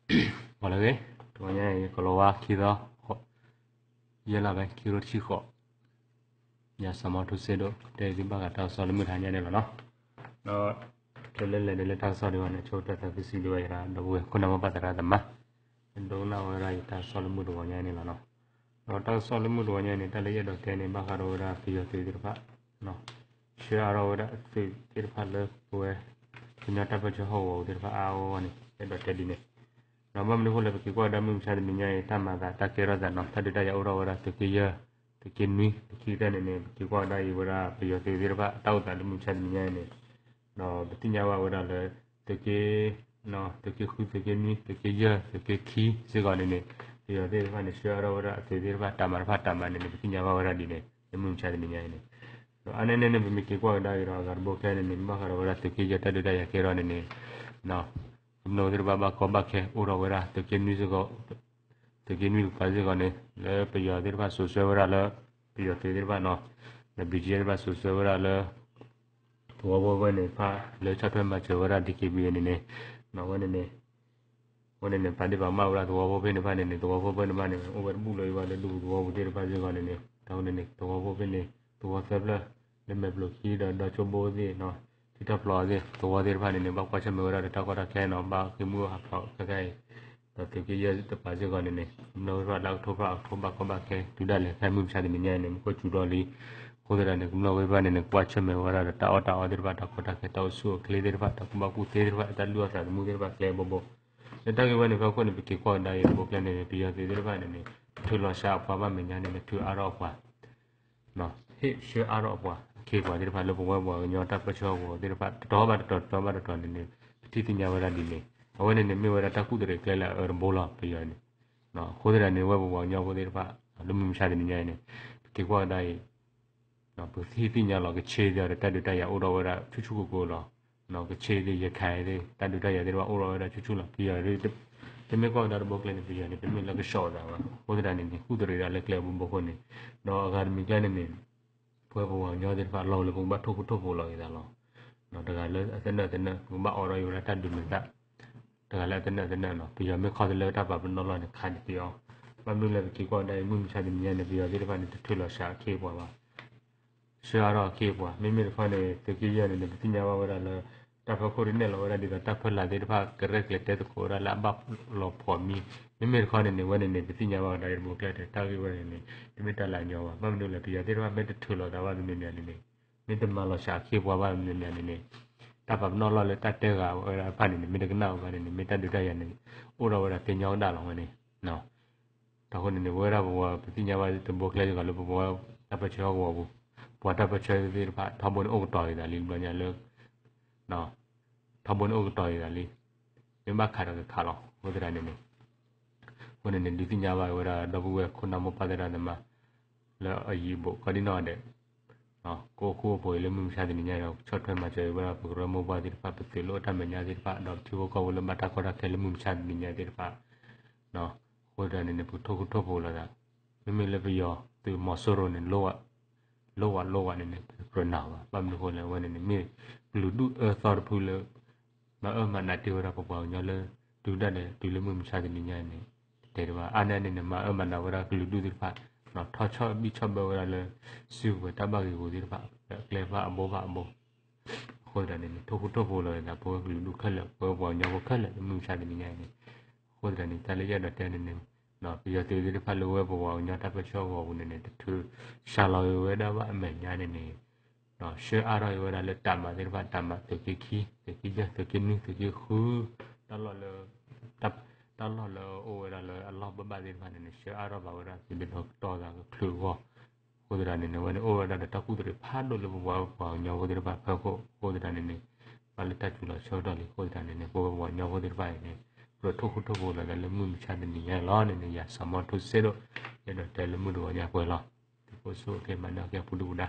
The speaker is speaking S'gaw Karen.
ဂီၤလၢအဂ့ၤ, တဂီၤညါအံၤ ကလီၤဝါခံသီ ယဲၢ်လါဘဲ ခံကထိတဆံဃိး, ယၤစီၤမီထူစ့ဒိၣ် တဲသ့ဘၣ်ဃးတၢ်ကစီၣ်လၢမုၢ်တဟါညါန့ၣ်လီၤနီၤ. ဒီး တုၤလၢလဲၤဒၣ်လၢတၢ်ကစီၣ်ဒံးဘၣ်န့ၣ် ဆိကတၢၢ်သးခုစံးဒံးဘၣ်ယၤဒီပုၢ်ဝဲၢ်ခိၣ်နၢ်မိၢ်ပၢ်သရၣ်သမါ ဒိကနၣ်ဝဲဒၣ်ယတၢ်ကစီၣ်လၢမုၢ်တဂီၤညါန့ၣ်လီၤနီၤ. ဒီးတၢ်ကစီၣ်လၢမုၢ်တဂီၤညါန့ၣ် တၢ်လၢယအဲၣ်ဒိးတဲန့ၣ် ဘၣ်ဃးဒီးဝဲဒၣ်ပယီၤသုးသ့ၣ်တဖၣ် ဆှၢအါထီၣ်ဝဲဒၣ်အသုးသ့ၣ်တဖၣ်လၢပဝဲ ကညီတၢ်ပၢဆှၢဟီၣ်ကဝီၤပူၤသ့ၣ်တဖၣ်အါအါဂီၢ်ဂီၢ်န့ၣ် ယအဲၣ်ဒိးတဲဒ်န့ၣ်. ဒီးဘၣ်မနုၤအဃိလဲၣ် ပက့ၤကွၢ်ကဒါမုၢ်မဆါတနံၤညါအံၤ တၢ်မၤသးတၢ်ကဲထီၣ်သးနီၤ တၢ်ဒုးတၢ်ယၤအိၣ်ထီၣ်ဝဲဒၣ်သုးက့ယဲၢ် သုးက့နွံ လၢခံကတၢၢ်န့ၣ်န့ၣ် ပက့ၤကွၢ်ကဒါအံၤဝဲဒၣ်ပယီၤသုးသ့ၣ်တဖၣ် တၢ်အိၣ်သးလၢမုၢ်မဆါတနံၤညါအံၤန့ၣ် ဒီးပသ့ၣ်ညါဘၣ်ဝဲဒၣ်လၢ သုးက့ သုးက့ဃု သုးက့နွံ သုးက့ယဲၢ် သုးက့ခံစ့ၢ်ကီးန့ၣ်န့ၣ် ပယီၤသ့ၣ်တဖၣ်န့ၣ် ဆှၢအါထီၣ်ဝဲဒၣ်အသုးသ့ၣ်တဖၣ် တၢ်မၤတဖၣ်တၢ်မၤန့ၣ်န့ၣ် ပသ့ၣ်ညါဘၣ်ဝဲဒၣ်ဒ်န့ၣ် လၢမုၢ်မဆါတနံၤညါအံၤန့ၣ်. ဒီးအါန့ၢ်န့ၣ်န့ၣ် ပမ့ၢ်က့ၤကွၢ်ကဒါအံၤဒီး အဂၤတဘိကျဲန့ၣ်န့ၣ် ဘၣ်ဃးဒီးဝဲဒၣ်သုးက့ယဲၢ်တၢ်ဒုးတၢ်ယၤကဲထီၣ်န့ၣ်န့ၣ် ကမျၢၢ်သ့ၣ်တဖၣ်ဘၣ်ကီဘၣ်ခဲအိၣ်ထီၣ်ဝဲဒၣ် သုးက့နွံစ့ၢ်ကီး သုးက့နွံတကပၤစ့ၢ်ကီးန့ၣ် လၢပယီၤသ့ၣ်တဖၣ်စိာ်ဆှၢဝဲဒၣ်လၢ ပယီၤသုးသ့ၣ်တဖၣ်နီၤ လၢ ဘီကၠ့ သ့ၣ်တဖၣ်စိာ်ဆှၢဝဲဒၣ်လၢ သဝီဖိဖဲန့ၣ်တဖၣ် လၢဆီၣ်ထွဲမၤစၢၤဝဲဒၣ် ဒီးက့ဘံန့ၣ်န့ၣ် ဝဲန့ၣ်န့ၣ် ဝဲန့ၣ်န့ၣ် ပာ်ဒ့ၣ်ပာ်ကမၣ်ဝဲဒၣ်သဝီဖိဖဲန့ၣ်တဖၣ်န့ၣ်န့ၣ် သဝီဖိဖဲန့ၣ်တဖၣ်န့ၣ် အိၣ်ဝဲတဘူၣ်လၢယဘၣ်လၢဒူသဝီပူၤသ့ၣ်တဖၣ်စ့ၢ်ကီးန့ၣ်န့ၣ် တၢ်ဝဲန့ၣ်န့ၣ် သဝီဖိဖဲန့ၣ် သဝီသၢဖျၢၣ် လၢမဲာ်ပျိၤခံဒီးဒီဆိဘိသ့ၣ်နီၤ ထံထီၣ်ဖျိးသ့ၣ် သဝီသ့ၣ်တဖၣ်န့ၣ်န့ၣ် ဘၣ်ကွၢ်ဆၢၣ်မဲာ်ဝဲဒၣ်ဒီးတၢ်ကီတၢ်ခဲနီၤ ဘၣ်ဃ့ၢ်မှံဟးဖျိးခဲခဲအံၤ ဒီးသုးက့ယဲၢ်တကပၤစ့ၢ်ကီးန့ၣ်န့ၣ် ကမျၢၢ်ဝဲတဖၣ်လၢအကထိဘၣ်အကထိဘၣ်ကီဘၣ်ခဲ တုၤဒၣ်လဲာ်ဖဲမုၢ်မဆါတနံၤညါအံၤန့ၣ် မူခိၣ်စူၤထီၣ်လံ. အဃိသတးန့ၣ် ကမျၢၢ်ဝဲတဖၣ်န့ၣ်န့ၣ် ကွၢ်ဆၢၣ်မဲာ်ဝဲဒၣ်ဒီးတၢ်အီၣ်တၢ်အီသ့ၣ်တဖၣ် တၢ်ကီတၢ်ခဲ တၢ်အိၣ်ဆူၣ်အိၣ်ချ့သ့ၣ်တဖၣ် တၢ်ကူၣ်ဘၣ်ကူၣ်သ့သ့ၣ်တဖၣ် တၢ်လုၢ်အီၣ်သးသမူသ့ၣ်တဖၣ်ကျဲဘိဘိ လၢတၢ်ဂ့ၢ်ဝဲန့ၣ် ဖဲခိၣ်န့ၣ် ပက့ၤကွၢ်ကဒါအံၤ တဘိကျဲန့ၣ်န့ၣ် ပယီၤသုးသ့ၣ်တဖၣ်န့ၣ်န့ၣ် ထုးလီၤစှၤအပှၤဘၣ်မဲာ်ညါန့ၣ်န့ၣ် ထုးအါထီၣ်အပှၤ ဟ့ၣ်ဆှၢအါထီၣ်အပှၤ အခ့အပှၤသ့ၣ်တဖၣ်လၢပဝဲပှၤကညီတၢ်ပၢဆှၢဟီၣ်ကဝီၤသ့ၣ်တဖၣ် တတီၤဘၣ်တတီၤ တတီၤဘၣ်တတီၤန့ၣ်န့ၣ် ပထံၣ်သ့ၣ်ညါဝဲဒၣ်ဒ်န့ၣ် အဝဲန့ၣ်န့ၣ် မ့ၢ်ဝဲဒၣ်တၢ်ကူၣ်တရံးကျဲလၢအအၢတဘိလီၤ ပယီၤန့ၣ်. အဃိသတးန့ၣ် ဝဲပပှၤကညီဖိသ့ၣ်တဖၣ် လၢမုၢ်မဆါတနံၤညါအံၤန့ၣ် ပက့ၤကွၢ်ကဒါအံၤ ပကထံၣ်သ့ၣ်ညါလီၤ ကခ့ၣ်သ့ၣ်ဒီးတၢ်ဒုးတၢ်ယၤအိၣ်ထီၣ်ဝဲဒၣ်ဆူၣ်ဆူၣ်ကိၢ်ကိၢ်လီၤ. ကခ့ၣ်သ့ၣ် ရခဲၣ်သ့ၣ် တၢ်ဒုးတၢ်ယၤသ့ၣ်တဖၣ်အိၣ်ထီၣ်ဝဲဒၣ်ဆူၣ်ဆူၣ်လီၤ. ပယီၤ တမ့ၢ်ကွၢ်ကဒါတဘိကျဲန့ၣ် ပယီၤန့ၣ် တမ့ၢ်လၢကဆှီအသးဘၣ်. အဃိသတးန့ၣ်န့ၣ် ကူၣ်တရံးဒၣ်လၢကျဲဘိဘိအဃိန့ၣ် ဒီးအဂၤတမံၤကျဲန့ၣ်န့ၣ် ပဝဲပပှၤကညီသ့ၣ်တဖၣ်လီၢ်လၢပကဘၣ်ထိၣ်ဃူထိၣ်ဖိးလီၤက့ၤသးလီၤ. တဂၤလၢအသနၢၣ်သနၢၣ် ပကဘၣ်အိးထီၣ်က့ၤဝဲဒၣ်တၢ်ဒုးမဲာ်သၣ် တဂၤလၢအသနၢၣ်သနၢၣ်လီၤ. ပယီၤမ့ၢ်ခီတလၢတၢ်ပာ်ပနီၣ်လီၢ်န့ၣ် ခးဒံးက့ၤအီၤ. ဘၣ်မနုၤလဲၣ် ပက့ၤကွၢ်ကဒါအံၤ မုၢ်မဆါတနံၤညါန့ၣ် ပယီၤသ့ၣ်တဖၣ်န့ၣ် တထုးလီၤစှၤအခ့အပှၤဘၣ် ဆှၢအါထီၣ်အခ့အပှၤ မ့မ့ၢ်တခီန့ၣ် သုးက့ယဲၢ်န့ၣ်န့ၣ် ပသ့ၣ်ညါဘၣ်ဝဲဒၣ်လၢ တၢ်ဖီခိၣ်ဒ်န့ၣ်လီၤဝဲဒၣ်ဒ်သိးတၢ်ဖၢလာ်သ့ၣ်တဖၣ် ကရဲၣ်ကျဲၤတဲသကိးဝဲဒၣ်လၢအဘၣ်လီၤဖှီၣ်မံ. မ့မ့ၢ်တခီန့ၣ်န့ၣ် ဝဲန့ၣ်န့ၣ် ပသ့ၣ်ညါဘၣ်ဝဲဒၣ်တဘိကျဲ တၢ်ဂ့ၢ်ဝဲန့ၣ်န့ၣ် တမ့ၢ်တၢ်လၢအညီဘၣ်. ဘၣ်မနုၤလဲၣ် ပယီၤသ့ၣ်တဖၣ်မ့ၢ်တထုးလီၤသးဘၣ်မနုၤန့ၣ်န့ၣ် မ့ၢ်တမၤလီၤစှၤအခ့အပှၤဘၣ်မနုၤန့ၣ်န့ၣ် တၢ်ပာ်ပနီၣ်လီၢ်လၢတၢ်တဲဂၤဝဲဒၣ်တဖၣ်န့ၣ်န့ၣ် မ့ၢ်တကနၣ်ဝဲဘၣ်န့ၣ်န့ၣ် မ့ၢ်တၢ်ဒုးတၢ်ယၤန့ၣ် အိၣ်ထီၣ်ဝဲဒၣ်သ့ညီကဒၣ်လီၤဝဲန့ၣ် တၢ်ဃိန့ၣ်န့ၣ် ပဝဲဒၣ်ပဝဲပသ့ၣ်ညါဘၣ်တဘိကျဲစ့ၢ်ကီးလၢပဝဲတၢ်ပၢဆှၢဟီၣ်ကဝီၤပူၤ ပှၤတၢ်ပၢဆှၢသ့ၣ်တဖၣ် ထီဘိန့ၣ်အိၣ်ကတီၤက့ၤသးလံဘျီညါလၢ ထီဘိန့ၣ်အိၣ်ကတီၤက့ၤသးလံ မ့ၢ်ဘၣ်ခးဒီးကခးလီၤ. အဃိသတးန့ၣ်န့ၣ် အဃိန့ၣ်န့ၣ် ဒုးသ့ၣ်ညါဘၣ်ဝဲဒၣ်ဒီပုၢ်ဝဲၢ်ခိၣ်နၢ်မိၢ်ပၢ်သရၣ်သမါ လၢအယံၤအဘူး ကီဒံနီၢ်ဒဲး ကအိၣ်ဃူအိၣ်ဖိးအံၤလၢမုၢ်မဆါတနံၤညါအံၤဒီး ဆီၣ်ထွဲမၤစၢၤအံၤဝဲဒၣ်ပကရၢမိၢ်ပှၢ်သ့ၣ်တဖၣ် ပသုးလၢအတၢ်မဲာ်ညါသ့ၣ်တဖၣ် ဒီးပထံဖိကီၢ်ဖိလၢဘၣ်တၢ်ကီတၢ်ခဲလၢမုၢ်မဆါတနံၤညါသ့ၣ်တဖၣ် အဃိသတးန့ၣ်န့ၣ် ပကထိၣ်ဃူထိၣ်ဖိးလိာ်သး မ့မ့ၢ်လၢပယီၤသုးမီၤစိရိၤန့ၣ် လိၣ်ဝးလိၣ်ဝးန့ၣ်န့ၣ် ပကြၢးနာ်ဘၣ်. ဘၣ်မနုၤအဃိလဲၣ် အဝဲန့ၣ်န့ၣ် မ့ၢ်ကလုာ်ဒူၣ်အၢသီတဖုလၢ မၤအၢမၤနးတ့ၢ်ဝဲဒၣ်ပပှၤကညီလၢ တုၤဒၣ်လဲာ်တုၤလၢမုၢ်မဆါတနံၤညါန့ၣ် တတဲတဘၣ် အါန့ၢ်န့ၣ်န့ၣ် မၤအၢမၤနးဝဲဒၣ်ကလုာ်ဒူၣ်သ့ၣ်တဖၣ် ထီၣ်ဆီၣ်ဘံၣ်ဆီၣ်ဘၢဝဲဒၣ်လၢ စုကဝဲၤတၢ်ဘၣ်ဂ့ၤဂီၤသ့ၣ်တဖၣ် လၢအကျဲဘၣ်အဘိဘၣ်အဘိ အဃိသတးန့ၣ်န့ၣ် ထိၣ်ဃူထိၣ်ဖိးလိာ်သး ပဝဲကလုာ်ဒူၣ်ခဲလၢာ် ပဝဲပှၤကညီဖိခဲလၢာ်လၢမုၢ်မဆါတနံၤညါအံၤန့ၣ် အဃိသတးန့ၣ် တၢ်လၢယအဲၣ်ဒိးတဲန့ၣ်န့ၣ် ပယီၤသုးသ့ၣ်တဖၣ်လၢဝဲပပှၤကညီတၢ်ပၢဆှၢဂီၤပူၤန့ၣ်န့ၣ် တထုးစှၤလီၤက့ၤဝဲဒၣ်ဘၣ်အမဲာ်ညါန့ၣ်န့ၣ် ဆှၢအါထီၣ်က့ၤဝဲဒၣ်လၢတၢ်မၤသ့ၣ်တဖၣ် တၢ်မၤသုးက့ခံ သုးက့ယဲၢ် သုးက့နွံ သုးက့ဃု တၢ်လီၢ်လၢ တၢ်လီၢ်လၢအအိၣ်ဝဲဒၣ်လၢအလီၢ်ဘၣ်ဘၣ်သ့ၣ်တဖၣ်န့ၣ်န့ၣ် ဆှၢအါထီၣ်ဘၣ်ဝဲဒၣ်သုးဒ့ဒီကတီၢ်သးကချုးအဂီၢ် အဃိသတးန့ၣ်န့ၣ် အဝဲန့ၣ်အိၣ်ဝဲဒၣ်ဒီးတၢ်ကူၣ်တရံးဖးဒိၣ်လၢပပှၤပှၤကညီဖိသ့ၣ်တဖၣ်ဖီခိၣ် အဃိသတးန့ၣ်န့ၣ် ဘၣ်လၢတၢ်စူၤလီၤဆၢကတီၢ်လံ အဃိသတးန့ၣ်န့ၣ် ပဝဲပှၤကညီဖိသ့ၣ်တဖၣ်အံၤန့ၣ် ကြၢးထိၣ်ဃူထိၣ်ဖိးလိာ်သးလၢမုၢ်မဆါတနံၤညါလီၤန့ၣ်န့ၣ် ယၤစီၤမီထူစ့ဒိၣ် ယအဲၣ်ဒိးတဲလၢမုၢ်တဂီၤညါပှဲၤလီၤ. သုးဖိဆူၣ်အိၣ်ချ့မၤနၢၤက့ၤပူၤဒုၣ်ပူၤဒါ